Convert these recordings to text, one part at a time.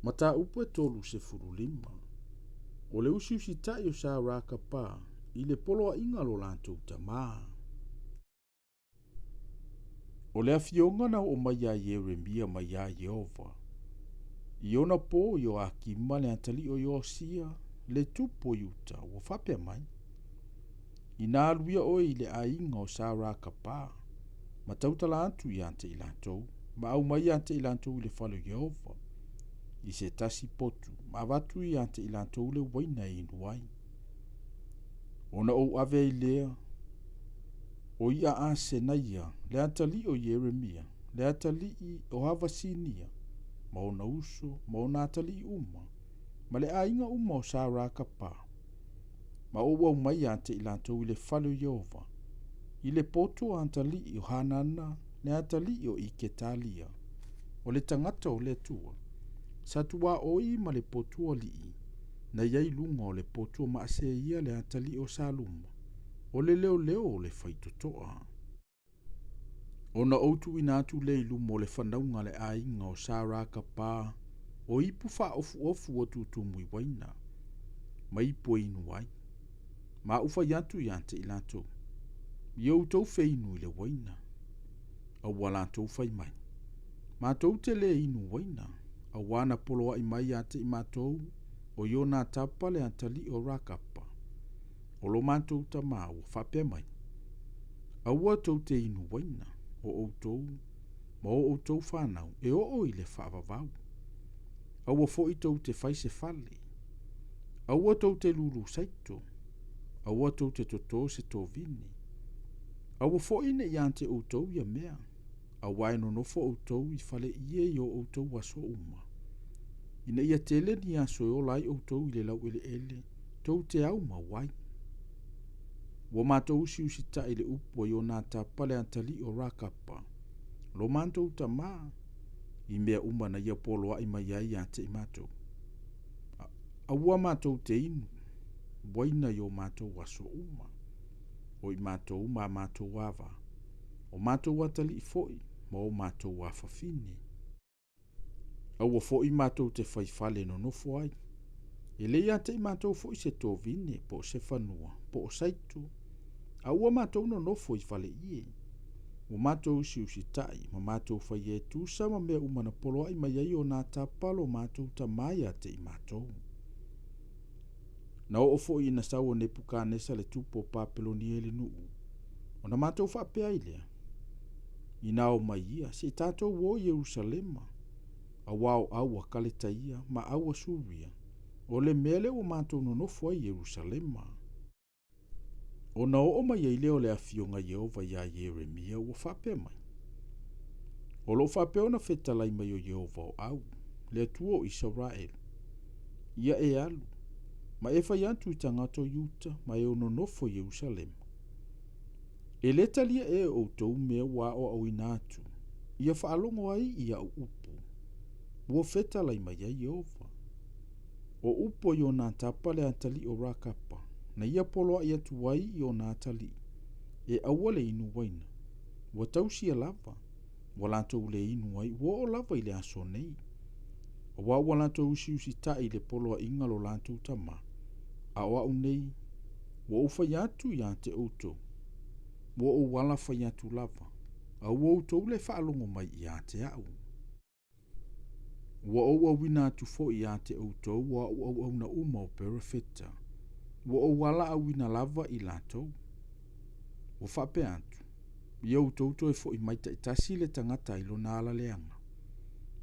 Mataupu e 35. O le usiusita'i o Sa Rakapa i le poloa'iga a lo latou tamā. O le afioga na oo mai iā Ieremia maiā Ieova, i ona pō Ioakima le atalii o Iosia, le tupu o Iuta, ua faapea mai, Ina alu ia oe i le aiga o Sa Rakapa, ma tautala atu ia te i latou, ma aumai ia te i latou i le fale o Ieova, i se tasi potu, ma avatu ia te i latou le uaina e inu ai. Ona ou ave ai lea o ia a Senaia, le atalii o Ieremia, le atalii o Havasinia, ma ona uso, ma ona atalii uma, ma le aiga uma o Sa Rakapa, ma ou aumai ia te i latou i le fale o Ieova, i le poto a atalii o Hanana, le atalii o Iketalia, o le tagata o le Atua, sa tuaoi ma le potu alii, na i ai luga o le potu o Maaseia le atalii o Saluma, o le leoleo o le faitotoa. Ona ou tuuina atu lea i luma o le fanauga a le aiga o Sa Rakapa, o ipu faaofuofu ua tutumu i uaina, ma ipu e inu ai, ma ou fai atu ia te i latou, Ia outou feinu i le uaina. A ua latou fai mai, Matou te lē inu uaina, auā na poloaʻi mai ia te i matou o Ionatapa le atalii o Rakapa, o lo matou tamā, ua faapea mai, Aua tou te inu uaina, o outou ma o outou fanau e oo i le faavavau. Aua foi tou te fai se fale. Aua tou te lūlū saito. Aua tou te totō se tovine. Aua foi ne i ia te outou ia mea, auā e nonofo outou i faleie i o outou aso uma. Ina ia tele ni aso e ola ai outou i le laueleele, tou te au mau ai. Ua matou usiusitaʻi i le upu a Ionatapa le atalii o Rakapa, lo matou tamā, i mea uma na ia poloaʻi mai ai ia te i matou. Aua matou te inu uaina i o matou aso uma, o i matou ma a matou ava, o matou atalii foi ma o matou afafine. Aua foi matou te fai fale e nonofo ai. E le ia te i matou foi se tovine, po o se fanua, po o saito. A ua matou nonofo i faleie. Ua matou usiusitaʻi ma matou faia e tusa ma mea uma na poloaʻi mai ai Ionatapa lo matou tamā ia te i matou. Na oo foi ina sau o Nepukanesa le tupu o Papelonia i le nuu, ona matou faapea ai lea, Ina o mai ia, se i tatou o i Ierusalema, auā o au a Kaletaia ma au a Suria, o le mea lea ua matou nonofo ai i Ierusalema. Ona oo mai ai lea o le afioga Ieova iā Ieremia ua faapea mai, O loo faapea ona fetalai mai o Ieova o au, le Atua o Isaraelu, ia e alu, ma e fai atu i tagata o Iuta ma e o nonofo i Ierusalema, E lē talia ē e outou mea ua aoaoina atu, ia faalogo ai i aʻu upu, ua fetalai mai ai Ieova. O upu a Ionatapa le atalii o Rakapa, na ia poloaʻi atu ai i ona atalii, e aua le inu uaina, ua tausia lava, ua latou le inu ai, ua oo lava i le aso nei. Auā ua latou usiusitaʻi i le poloaʻiga a lo latou tamā, a o aʻu nei, ua ou fai atu ia te outou, ua ou ala fai atu lava, a ua outou le faalogo mai ia te aʻu. Ua ou auina atu foi ia te outou o aʻu auauna uma o perofeta, ua ou ala auina lava i latou. Ua faapea atu, Ia outou toe foi mai taitasi le tagata i lona ala leaga.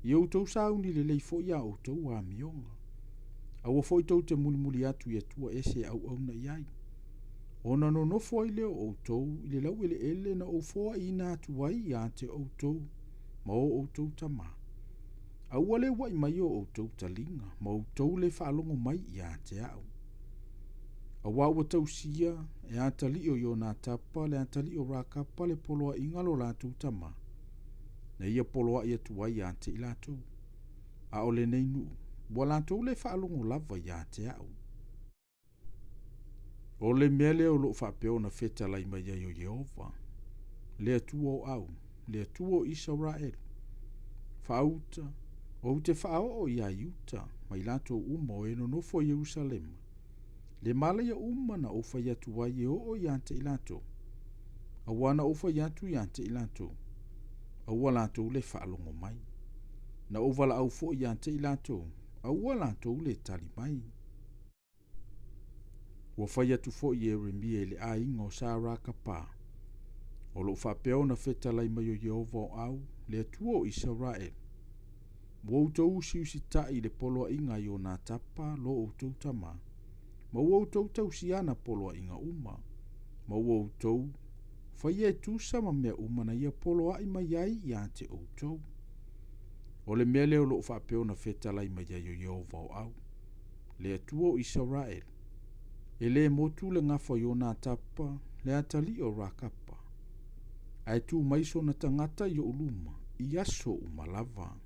Ia outou sauni lelei foi a outou amioga. Aua foi tou te mulimuli atu i Atua ese e auauna i ai. Ona nonofo ai lea o outou i le laueleele na ou foaiina atu ai ia te outou ma o outou tamā. A ua le uaʻi mai o outou taliga ma outou le faalogo mai ia te aʻu. Auā ua tausia e atalii o Ionatapa le atalii o Rakapa le poloaiga a lo latou tamā, na ia poloaʻi atu ai ia te i latou. A o lenei nuu, ua latou le faalogo lava ia te aʻu. O le mea lea o loo faapea ona fetalai mai ai o Ieova, le Atua o au, le Atua o Isaraelu, faauta, Ou te faaoo iā Iuta ma i latou uma o e nonofo i Ierusalema, le malaia uma na ou fai atu ai e oo ia te i latou, auā na ou fai atu ia te i latou, aua latou le faalogo mai. Na ou valaau foi ia te i latou, aua latou le tali mai. Ua fai atu foi Ieremia i le aiga o Sa Rakapa, o loo faapea ona fetalai mai o Ieova o Au, le Atua o Isaraelu, ua outou usiusitai i le poloaiga a Ionatapa lo outou tamā, ma ua outou tausia ana poloaiga uma, ma ua outou faia e tusa ma mea uma na ia poloai mai ai ia te outou. O le mea lea o loo faapea ona fetalai mai ai o Ieova o Au, le Atua o Isaraelu, e lē motu le gafa o Ionatapa le atalii o Rakapa, ae tu mai sona tagata i ou luma i aso uma lava.